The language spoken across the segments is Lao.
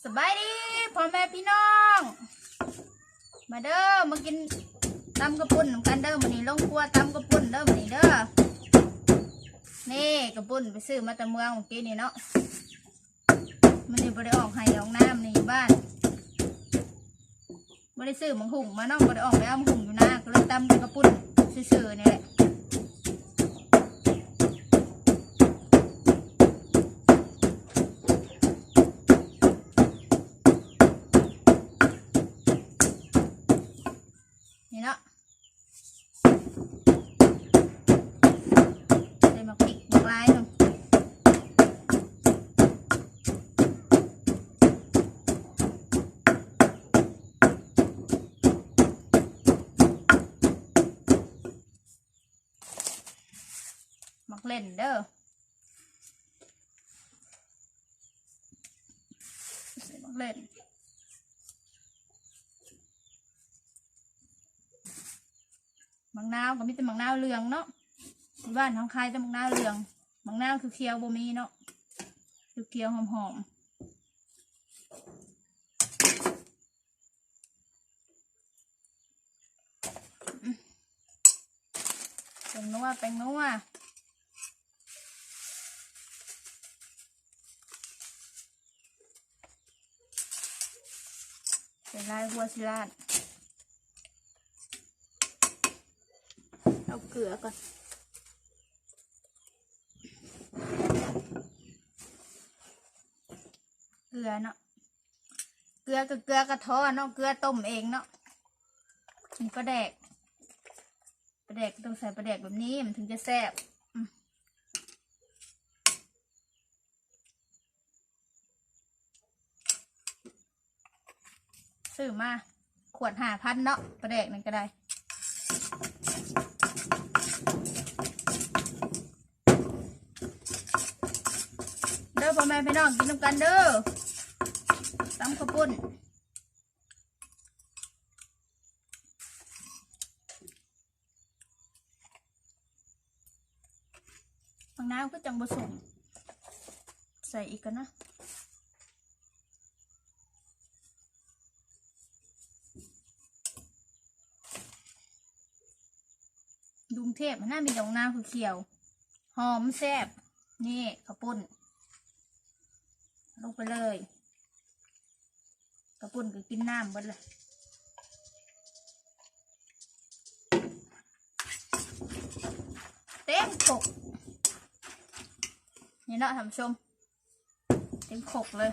ສະບາຍດີພໍ່ແມ່ພີ່ນ້ອງ ມາເດີ ມາກິນຕຳກະປຸ້ນນຳກັນເດີ. ມື້ນີ້ລົງຄົວຕຳກະປຸ້ນເດີມື້ນີ້ເດີ. ນີ້ກະປຸ້ນໄປຊື້ມາແຕ່ເມືອງມື້ກີ້ນີ້ເນາະ. ມື້ນີ້ບໍ່ໄດ້ອອກໄຮ່ອອກນາ ມື້ນີ້ຢູ່ບ້ານ. ບໍ່ໄດ້ຊື້ໝາກຫຸ່ງມາເນາະ ບໍ່ໄດ້ອອກໄປເອົາໝາກຫຸ່ງຢູ່ນາ ກໍເລີຍຕຳແຕ່ກະປຸ້ນຊື່ໆນີ້ແຫຼະ. ນີ້ເນາະ ໃສ່ໝາກພິກບັກຫຼາຍໜຶ່ງ. ໝາກເລັ່ນເດີ ໃສ່ໝາກເລັ່ນ. ໝາກນາວກໍມີແຕ່ໝາກນາວເຫຼືອງເນາະ ທີ່ບ້ານເຮົາຂາຍແຕ່ໝາກນາວເຫຼືອງ ໝາກນາວຂຽວໆບໍ່ມີເນາະ ຂຽວໆຫອມໆ. ແປ້ງນົວ ແປ້ງນົວ ໃສ່ຫຼາຍຫົວຊິລາດ. ເອົາເກືອກ່ອນ ເກືອເນາະ ເກືອກະເກືອກະທ້ອເນາະ ເກືອຕົ້ມເອງເນາະ. ນີ້ປາແດກ ປາແດກຕ້ອງໃສ່ປາແດກແບບນີ້ມັນເຖິງຈະແຊບ. ອືມ ຊື້ມາຂວດຫ້າພັນເນາະ ປາແດກນັ້ນກໍໄດ້. ເດີພໍ່ແມ່ພີ່ນ້ອງ ກິນນຳກັນເດີ ຕຳເຂົ້າປຸ້ນ. ໝາກນາວຄືຈັ່ງບໍ່ສົມ ໃສ່ອີກກ່ອນນະ. ຢູ່ກຸງເທບຫັ້ນນະ ມີແຕ່ໝາກນາວຂຽວໆ ຫອມແຊບ. ນີ້ເຂົ້າປຸ້ນ ລົງໄປເລີຍ. ເຂົ້າປຸ້ນກໍກິນນ້ຳເບິດລະ ເຕັມຄົກ. ນີ້ເນາະທ່ານຜູ້ຊົມ ເຕັມຄົກເລີຍ.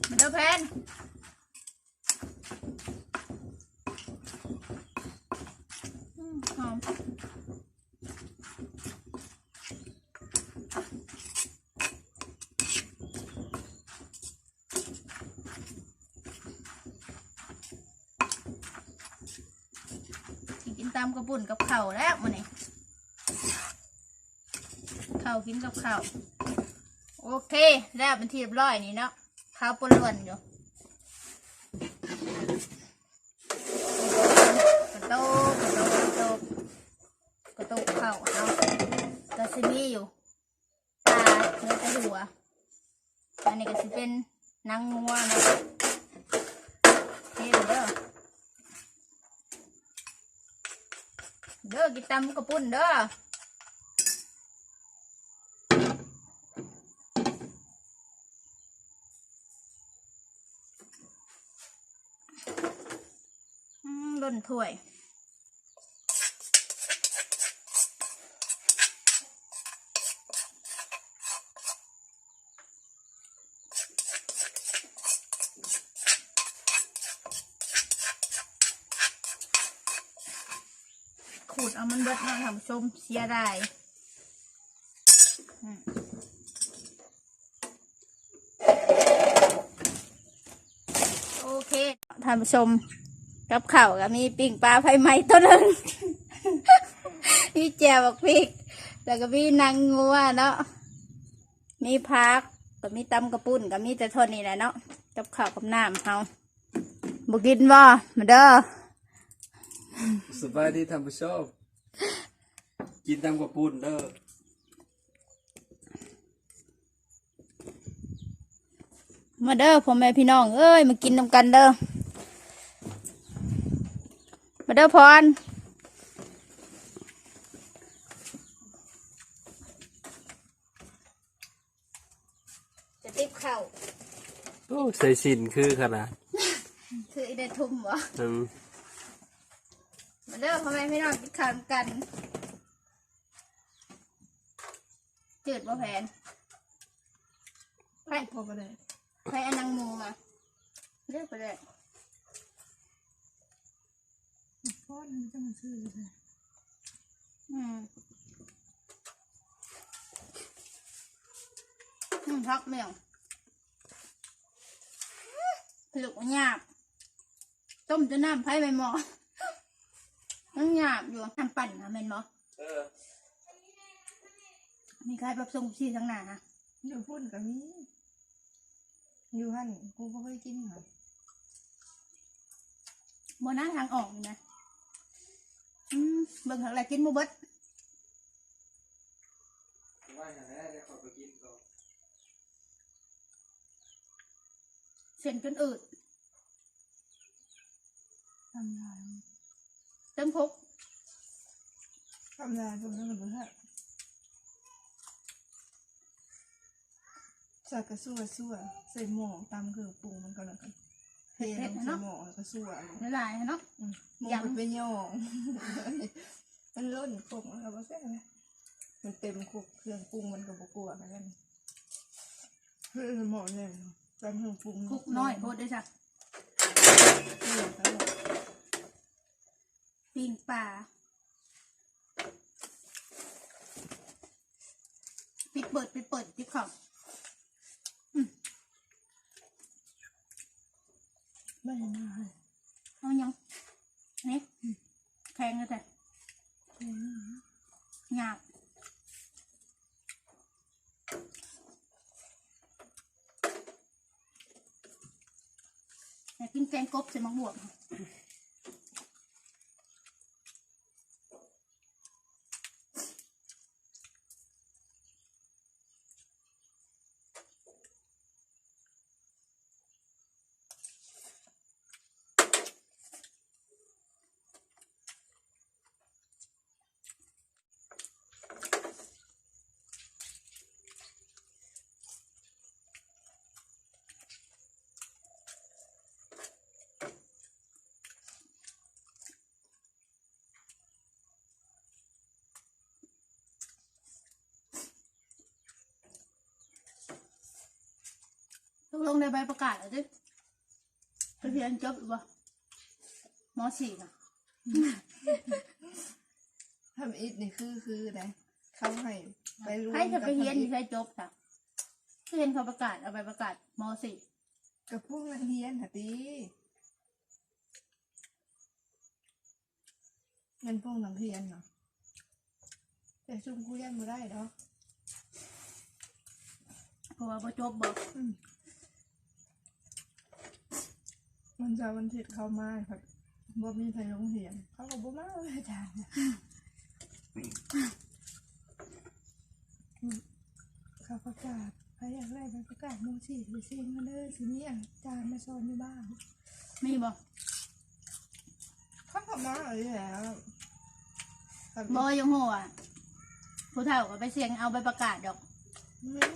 ມາເດີແພນ ອືມ ຫອມ. ຊິກິນຕຳເຂົ້າປຸ້ນກັບເຂົ້າແລ້ວມື້ນີ້ ເຂົ້າກິນກັບເຂົ້າ. ໂອເຄ ແລ້ວເປັນທີ່ຮຽບຮ້ອຍນີ້ເນາະ ຂາວປົວລ້ວນຢູ່ ກະໂຕກ ກະໂຕກ ກະໂຕກ ກະໂຕກເຂົ້າເຮົາ ກະຊິມີຢູ່ ປາເຫຼືອແຕ່ຫົວ. ອັນນີ້ກໍຊິເປັນໜັງງົວເນາະ ເທເລີຍເດີ ເດີ ກິນຕຳເຂົ້າປຸ້ນເດີ. ອືມ ລົ້ນຖ້ວຍ. ຂູດເອົາມັນເບິດເນາະທ່ານຜູ້ຊົມ ເສຍດາຍ. ອືມ ໂອເຄ ທ່ານຜູ້ຊົມ ກັບເຂົ້າກໍມີປີ້ງປາໄຟໄໝ້ໂຕໜຶ່ງ ມີແຈ່ວບັກພິກ ແລ້ວກໍມີໜັງງົວເນາະ ມີຜັກ ກ ມີຕຳກະປຸ້ນ ກໍມີແຕ່ເທົ່ານີ້ແຫຼະເນາະ ກັບເຂົ້າກັບນ້ຳເຮົາ. ບໍ່ກິນບໍ່? ມາເດີ. ສະບາຍດີທ່ານຜູ້ຊົມ ກິນຕຳກະປຸ້ນເດີ. ມາເດີພໍ່ແມ່ພີ່ນ້ອງເອີຍ ມາກິນນຳກັນເດີ. ມາເດີພອນ ຈະຕິບເຂົ້າ. ໂອ້ ໃສ່ສິ້ນຄືຂະໜາດ ຄືອີເດທຸ່ມບໍ່? ອືມ ມາເດີພໍ່ແມ່ພີ່ນ້ອງ ກິນເຂົ້ານຳກັນ. ຈືດບໍ່ແພນ? ໃຜ ພໍກໍໄດ້ ໃຜເອົາໜັງໝູມາ ເລືອກໄປເລີຍ. ອືມ ອືມ ຜັກແມວ ລູກຫຍາບ. ຕົ້ມຈົນນ້ຳໄຟໄໝ້ໝໍ້ ຍັງຫຍາບຢູ່. ນ້ຳປັ່ນນະແມ່ນບໍ່? ເອີ ມີຂາຍປັບຊົງຊີທາງໜ້າຫະ? ຢູ່ພຸ້ນກໍມີ ຢູ່ຫັ້ນກູບໍ່ເຄີຍກິນຫະ. ບໍ່ນະ ທາງອອກນີ້ນະ. ອືມ ເບິ່ງເທົ່າໃດກິນບໍ່ເບິດ ໄວ້ຫັ້ນແຫຼະ ດຽວຂ້ອຍໄປກິນກ່ອນ. ເສັ້ນຈົນອືດ ນ້ຳລາຍ ເຕັມຄົກ ນ້ຳລາຍຕົງນັ້ນກໍບໍ່ແຊບ. ໃສ່ກະຊວດ ຊວດໃສ່ໝໍ້ ຕຳເຄື່ອງປຸງມັນກ່ອນ ແລ້ວກໍເທລົງໃສ່ໝໍ້ ແລ້ວກໍຊວດລົງ ຫຼາຍໆເນາະ. ອືມ ໝູ ມັນໄປຫຍໍ້ ມັນລົ້ນຄົກ ມັນກໍບໍ່ແຊບນະ ມັນເຕັມຄົກ ເຄື່ອງປຸງມັນກໍບໍ່ກົວກັນ. ເຮັດໃຫ້ໝໍ້ໃຫຍ່ ຕຳເຄື່ອງປຸງ ຄົກນ້ອຍໂພດເດ້ຊະ. ປີ້ງປາ ປິດເປີດ ປິດເປີດ ຕິບເຂົ້າ. ອືມ ໄດ້ມາໃຫ້ ເອົາຫຍັງນີ້? ອືມ ແຂງແທ້ໆ ອືມ ຫຍາບ. ຢາກກິນແກງກົບໃສ່ໝາກບວບ. ຕົກລົງໄດ້ໃບປະກາດແລ້ວຕິ? ໄປຮຽນຈົບແລ້ວບໍ່? ມໍສີ່ນະ. ທຳອິດນີ້ຄື ຄືໃດ ເຂົາໃຫ້ໄປລວມ ໃຜຈະໄປຮຽນຢູ່ໃສຈົບຊະ? ຄືເຫັນເຂົາປະກາດ ເອົາໃບປະກາດມໍສີ່ ກັບພວກນັກຮຽນຫັ້ນຕິ. ແມ່ນພວກນັກຮຽນເນາະ ແຕ່ຊຸມຄູຮຽນບໍ່ໄດ້ດອກ ເພາະວ່າບໍ່ຈົບບໍ? ອືມ ວັນເສົາວັນອາທິດເຂົ້າມາ ບໍ່ມີໃຜລົງຮຽນ ເຂົາກໍບໍ່ມາເລີຍອາຈານ. ເຂົາປະກາດ ໃຜຢາກໄດ້ໃບປະກາດມໍສີ່ ໄປເຊັນມາເດີ ຊິມີອາຈານມາສອນຢູ່ບ້ານ. ມີບໍ່? ເຂົາກໍມາເລີຍແຫຼະ. ບໍ່ ຢາກຮູ້ວ່າ ຜູ້ເຖົ້າກໍໄປເຊັນເອົາໃບປະກາດດອກ. ແມ່ນ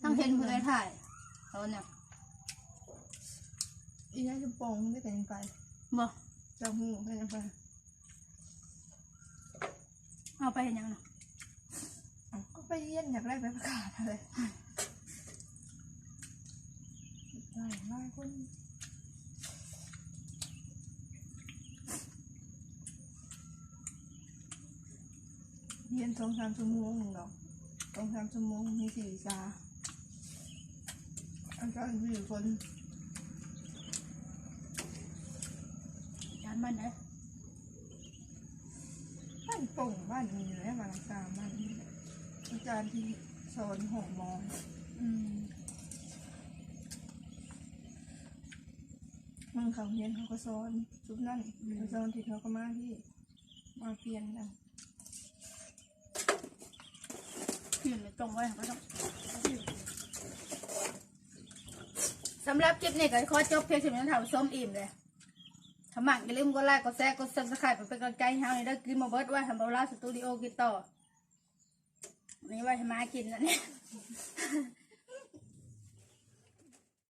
ຕ້ອງເຫັນຜູ້ໃດຖ່າຍເຂົານະ. ອີນາຍສົມປອງໄດ້ໄປ ຍັງໄປບໍ່? ເຈົ້າຮູ້ໄປ ຍັງໄປ. ເອົາໄປເຮັດຫຍັງນະ? ເອົາ ກໍໄປຮຽນ ຢາກໄດ້ໃບປະກາດຫັ້ນແຫຼະ. ຫຼາຍ ຫຼາຍຄົນ ຮຽນສອງສາມຊົ່ວໂມງດອກ ສອງສາມຊົ່ວໂມງ ມີສີ່ວິຊາ ອາຈານສີ່ຄົນ. ອາຈານບ້ານໃດ? ບ້ານປົງ ບ້ານນີ້ແຫຼະ ບ້ານສາມບ້ານນີ້ແຫຼະ ອາຈານທີ່ສອນຫ້ອງໝໍ. ອືມ ມັນເຂົ້າຮຽນເຂົາກໍສອນຊຸມນັ້ນ ອືມ ເຂົາສອນທີ່ເຂົາກໍມາພີ້ ມາປ່ຽນກັນ ປ່ຽນໄປຕົງໄວ້ເຂົາກໍຕ້ອງ ສຳລັບຄລິບນີ້ກໍຂໍຈົບພຽງສ່ຳນີ້ ທ່ານຜູ້ຊົມ ອີ່ມເລີຍ. ຖ້າມັກຢ່າລືມກົດໄລ ກົດແຊ ກົດ Subscribe ເພື່ອເປັນກຳລັງໃຈໃຫ້ເຮົາເດີ. ກິນບໍ່ເບິດໄວ້ໃຫ້ເບົາລາວສະຕູດິໂອກິນຕໍ່ ນີ້ໄວ້ໃຫ້ໝາກິນອັນນີ້.